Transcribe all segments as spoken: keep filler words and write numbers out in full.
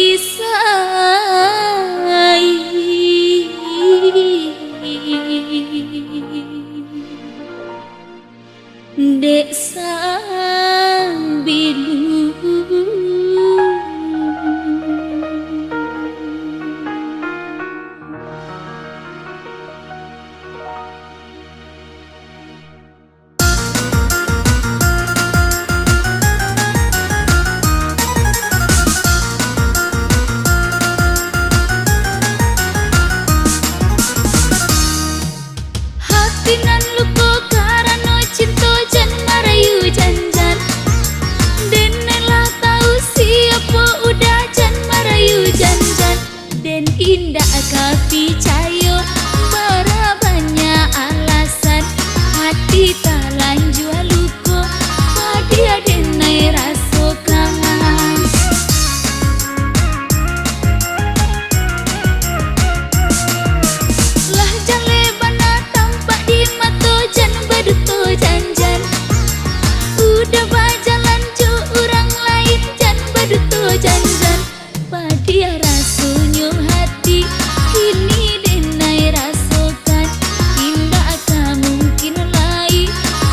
Kisai dek Sambilu. Hati nan luko karano cinto, jan marayu jan-jan. Den lah tau siapo Uda, jan marayu jan-jan. Den indak ka picayo, bara banyak alasan. Hati talanjua luko, padiah den ai rasokan. Lah jaleh bana tampak di mato, jan baduto jan-jan. Uda bajalan jo urang lain, jan baduto jan-jan. Padiah rasonyo hati, kini den ai rasokan. Indak ka mungkin lai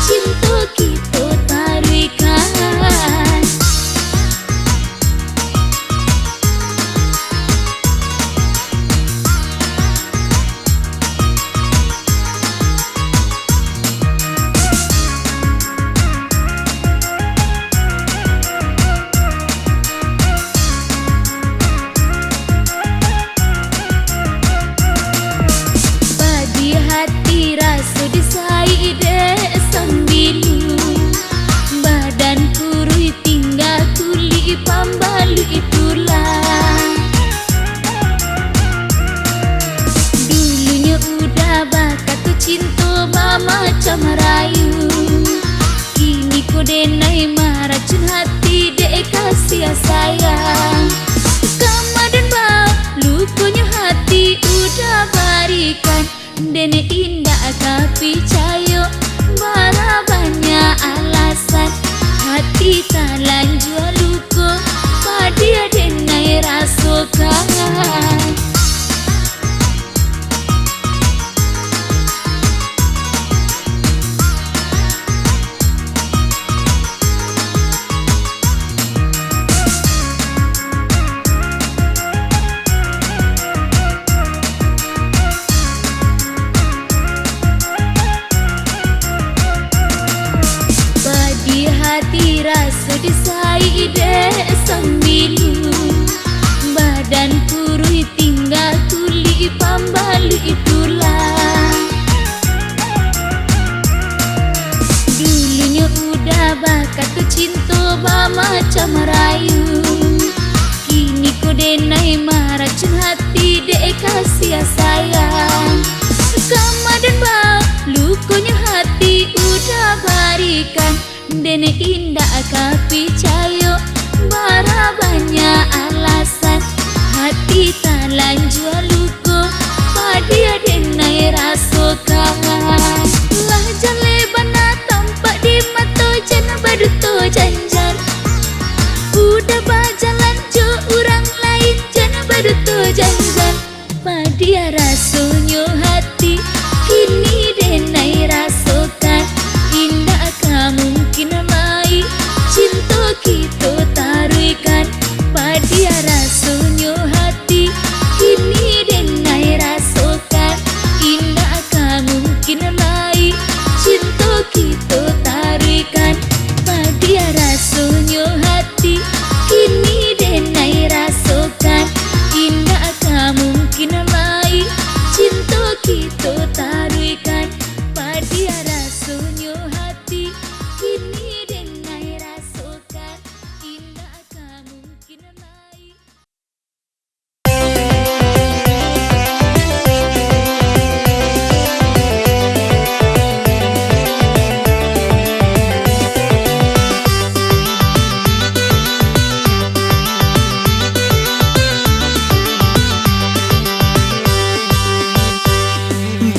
cinto kito taruihkan. Padiah hati raso disai dek Sambilu, badan kuruih tingga kulik pambaluik tulang. Dulunyo Uda bakato cinto bamacam rayu, kini ko den ai maracun hati dek kasiah sayang. Ka ma den bao, lukonyo hati Uda barikan. Den indak ka picayo, bara banyak alasan. Hati talanjua luko, padiah den ai rasokan. Padiah hati raso disai dek Sambilu, badan kuruih tingga kulik pambaluik tulang. Dulunyo Uda bakato cinto bamacam rayu, kini ko den ai maracun hati dek kasiah sayang. Ka ma den bao, lukonyo hati Uda barikan. Den indak ka picayo, bara banyak alasan. Hati talanjua luko, padiah den ai rasokan. Lah jaleh bana tampak di mato, jan baduto jan-jan. Uda bajalan jo urang lain, jan baduto jan-jan. Padiah rasonyo hati, kini den ai rasokan. Indak ka mungkin lai cinto kito taruihkan. Padiah rasonyo hati, kini den ai rasokan. Indak ka mungkin lai cinto kito taruihkan. Padiah rasonyo hati, kini den ai rasokan. Indak ka mungkin lai cinto kito taruihkan. Padiah rasonyo hati, kini den ai rasokan. Indak ka mungkin lai.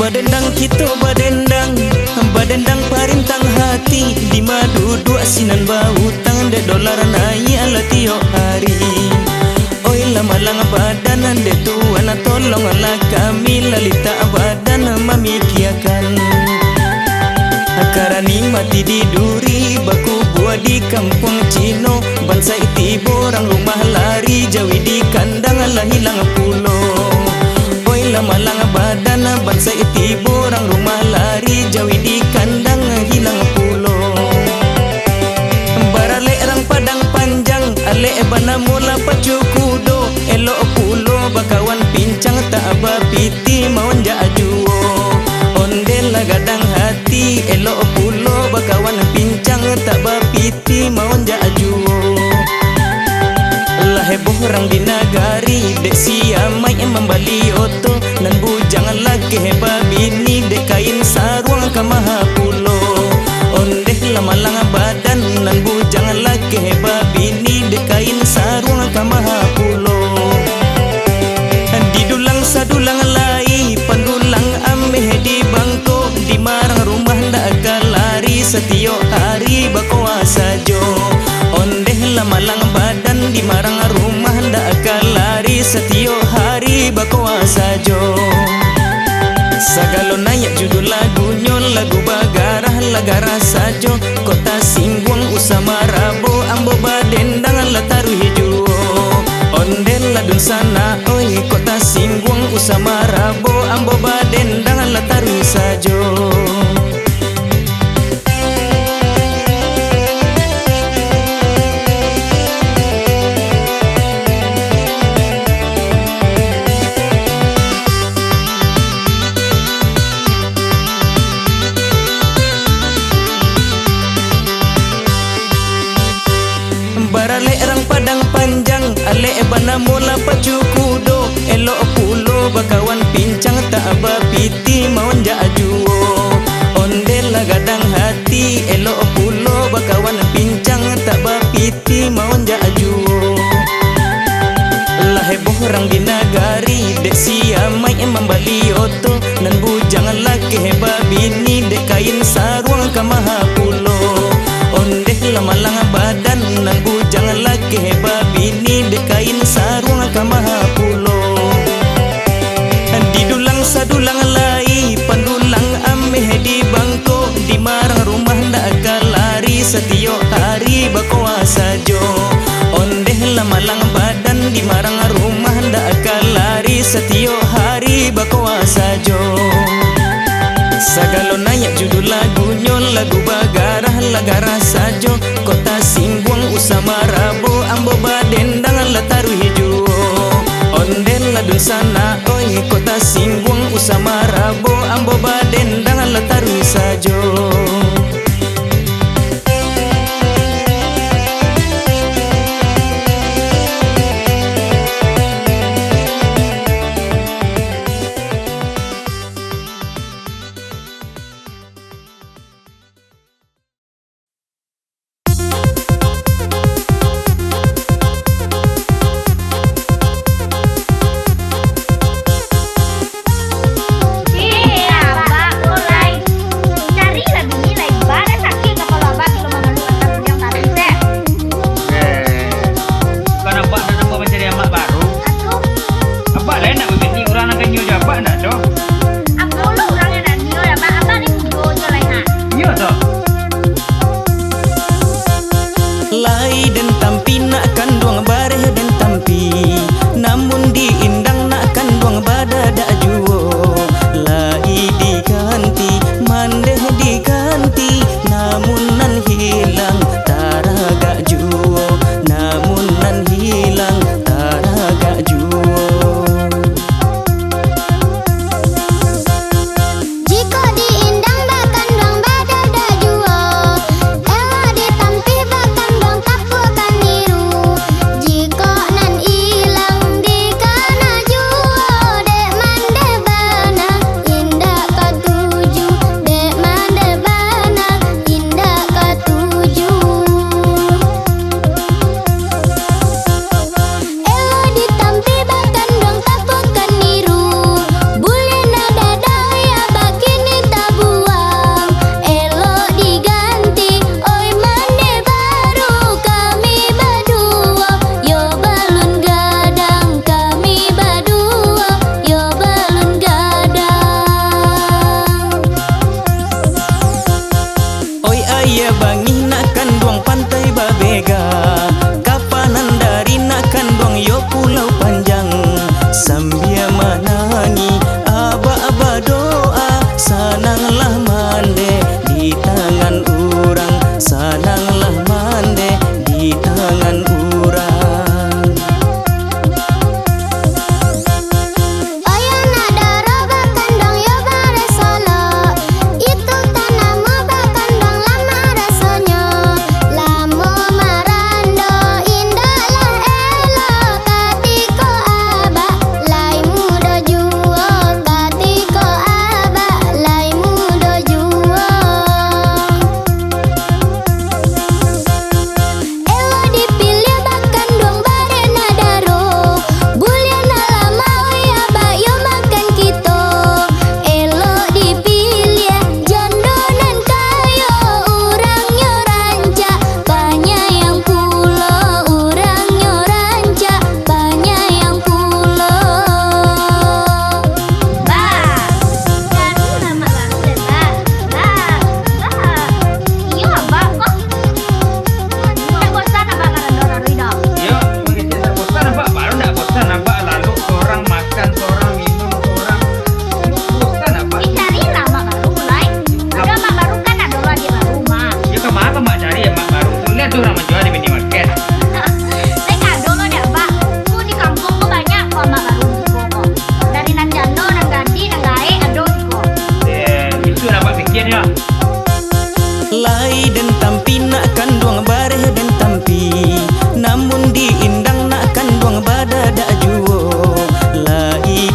Badendang kito badendang, badendang parintang hati, dima duduak sinan bautang, dek dolar naiak lah tiok hari. Oi Lah malang badan, dek Tuan tolonglah kami, lah litak badan mamikiakan. Karani mati di duri, bakubua di kampuang Cino, bansaik tibo urang rumah lari, jawi di kandang lah hilang pulo. Oi lah malang badan, bansaik tibo urang rumah lari, jawi di kandang hilang pulo. Baralek rang Padang Panjang, alek banamo lah pacu kudo, elok pulo bakawan pincang, tak bapiti maonjak juo. Ondeh lah gadang hati, elok pulo bakawan pincang, tak bapiti maonjak juo. Lah heboh rang di nagari, dek si Amaik mambali oto, nan bujang lakeh babini, dek kain saruang ka maha pulo. Ondeh lah malang badan, nan bujang lakeh babini, dek kain saruang ka maha pulo. Di dulang sadulang lai, pandulang ameh di bangko, di marang rumah ndak ka lari, satiok hari bakoa sajo. Ondeh lah malang badan, di marang rumah ndak ka lari, satiok hari bakoa sajo. Sagalo naiak judul lagunyo, lagu bagarah, lah garah sajo. Kok tasingguang usah marabo, ambo badendang lah taruih juo. Ondeh lah dunsanak, oi, kok tasingguang usah marabo, ambo badendang lah taruih sajo. Baralek rang Padang Panjang, alek banamo lah pacu kudo, elok pulo bakawan pincang, tak bapiti maonjak juo. Ondeh lah gadang hati, elok pulo bakawan pincang, tak bapiti maonjak juo. Lah heboh rang di nagari, dek si Amaik mambali oto, nan bujang lakeh babini, dek kain saruang ka maha pulo. Ondeh lah malang badan, nan bujang lakeh babini, dek kain saruang ka maha pulo. Di dulang sadulang lai, pandulang ameh di bangko, di marang rumah ndak ka lari, satiok hari bakoa sajo. Ondeh lah malang badan, di marang rumah ndak ka lari, satiok hari bakoa sajo. Sagalo naiak judul lagunyo, lagu bagarah, lah garah sajo. Kok tasingguang usah marabo, ambo badendang lah taruih juo. Ondeh lah dunsanak, oi, kok tasingguang usah marabo, ambo badendang lah taruih sajo. Makan sorang, minum sorang. Bosan, Mak. Eh, carilah mak baru, Lai. Ado mak baru kan, ado lah adiak baru, Mak. Yo, ka ma Mak cari mak baru? Liek tu urang manjua di minimarket. Lai ka ado mah, Mak. Ko di kampuang ko banyak ko mak baru ko. Dari nan jando, nan gadih, nan gaek ado ko. Eh, itu lah Mak pikia nyo. Lai den tampi nak kanduang bareh den tampi, namun di indang nak kanduang badadak juo. Lai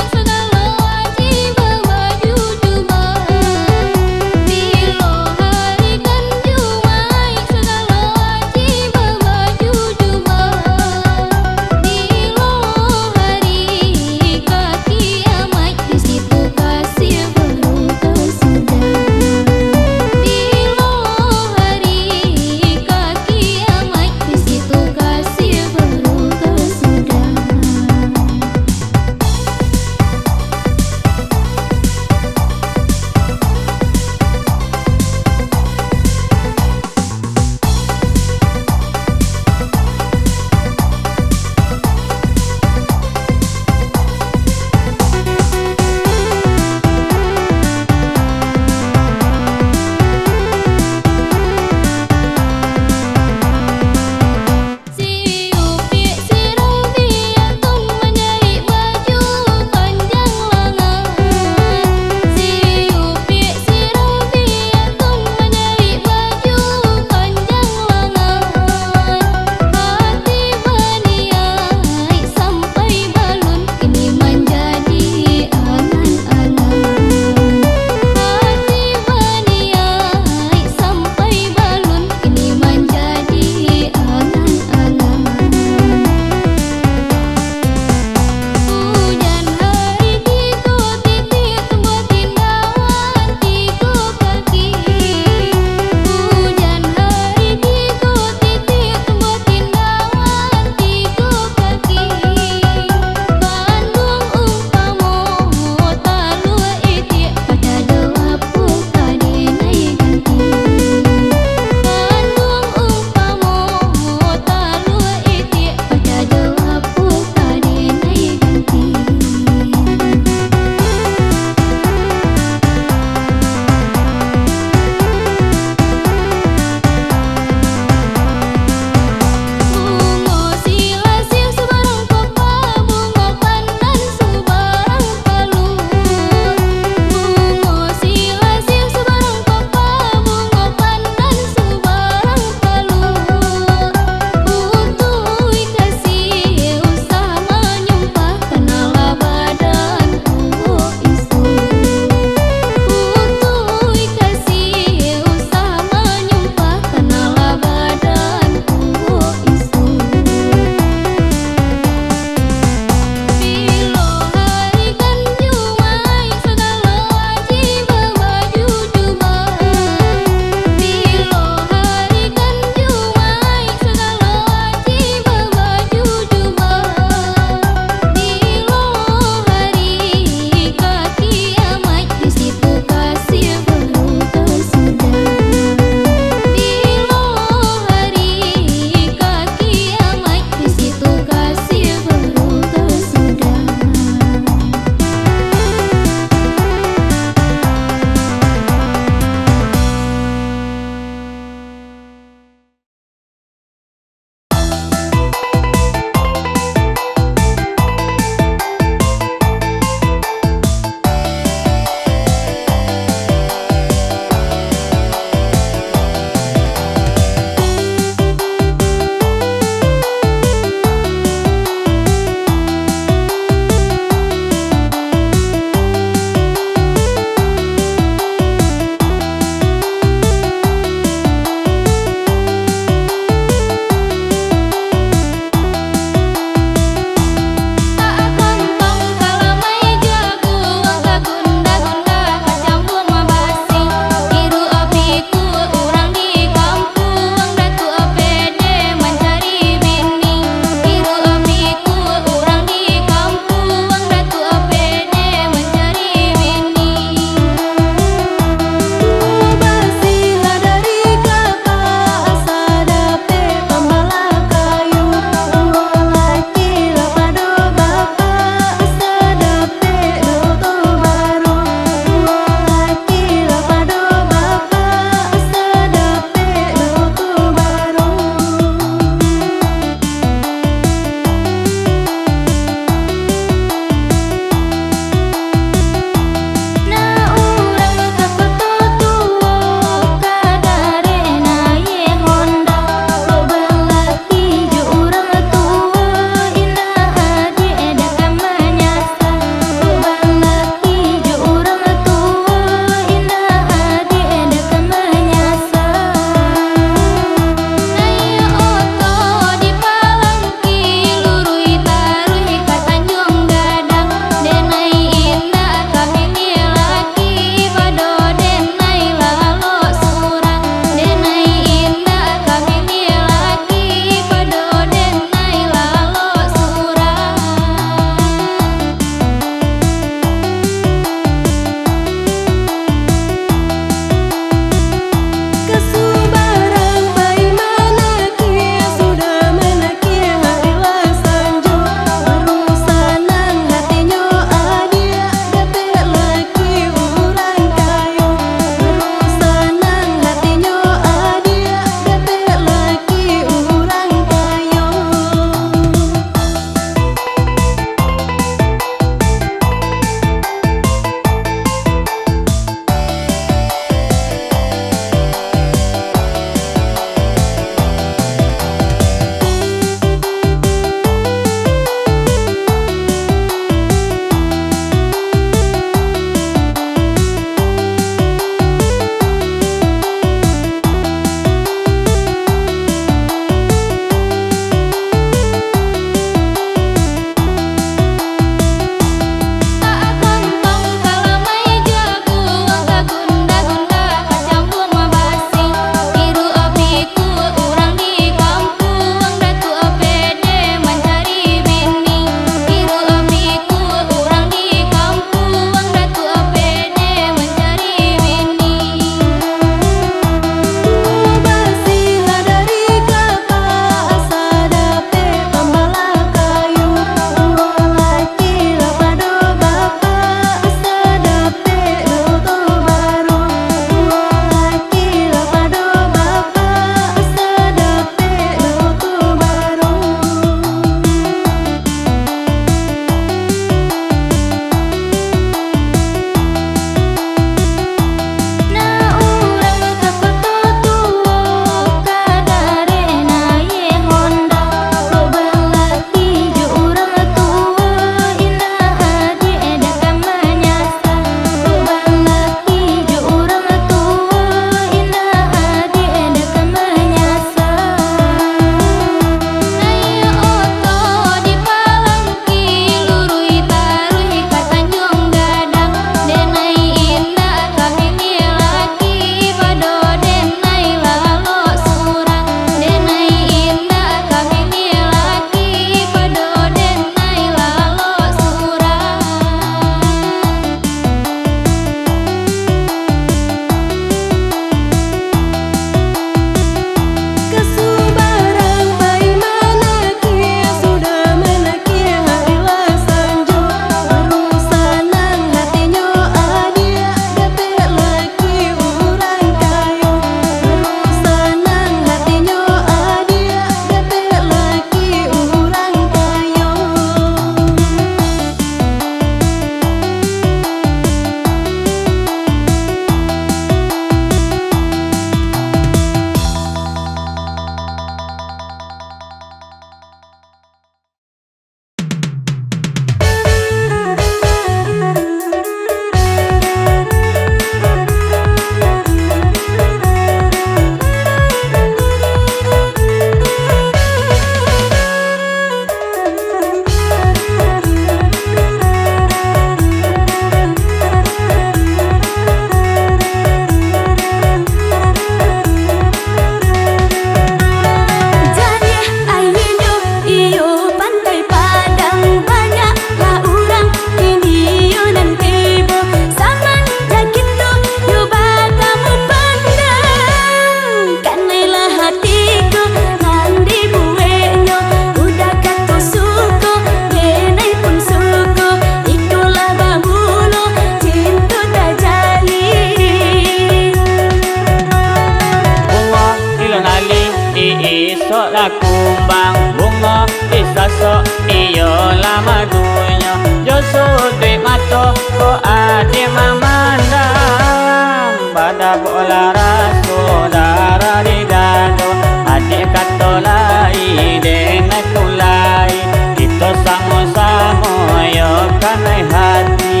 Isok lah kumbang, bungo disasok, iyolah madunyo. Jo suduik mato ko adiak mamandang, badabok lah raso darah di dado. Adiak kato lai, denai pulai, kito samo-samo yo kanai hati.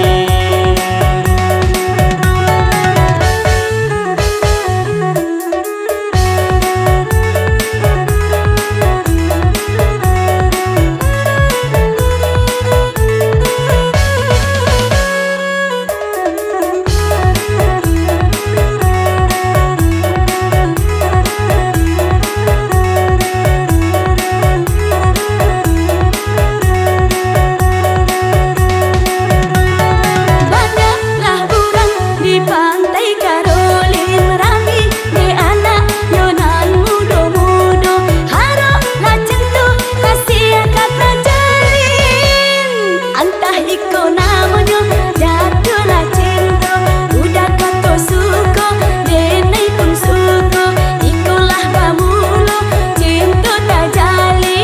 Banyaklah urang di Pantai Karolin, rami dek anak yo nan mudo-mudo. Harok lah cinto, kasiah ka tajalin. Antah iko namonyo jatuahlah cinto. Udah kato suko, denai pun suko. Ikolah bamulo cinto tajalin.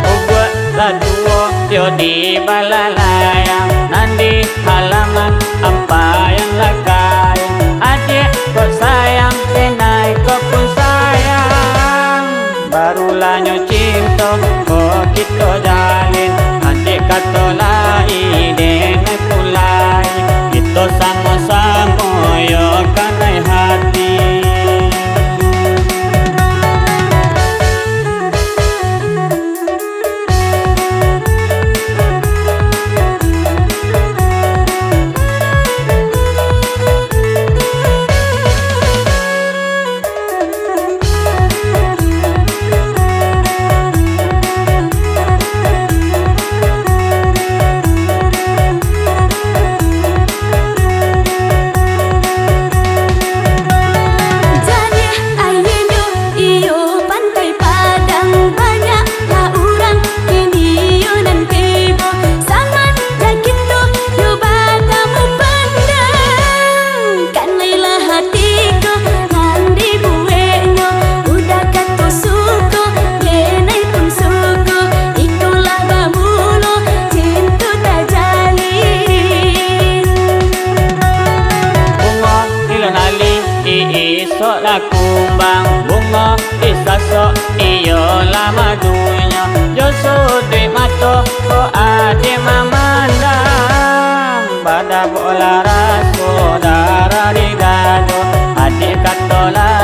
Ubuak lah duo yo di balalayang, nan di halaman ampaian lah kain. Adiak kok sayang, denai kok pun sayang. Barulah nyo cinto ko kito jalin. Adiak kato lai, denai pulai, kito samo-samo yo kanai hati. Janiah aianyo iyo Pantai Padang, banyaklah urang kini yo nan tibo. Saman jakin tu yo batamu pandang, kanailah hati ko nan dibueknyo. Udah kato suko, denai pun suko, ikolah bamulo cinto tajalin. Bungo ilun ali, isok lah kumbang. Bungo disasok, iyolah madunyo. Jo suduik mato ko adiak mamandang, badabok lah raso darah di dado. Adiak kato lah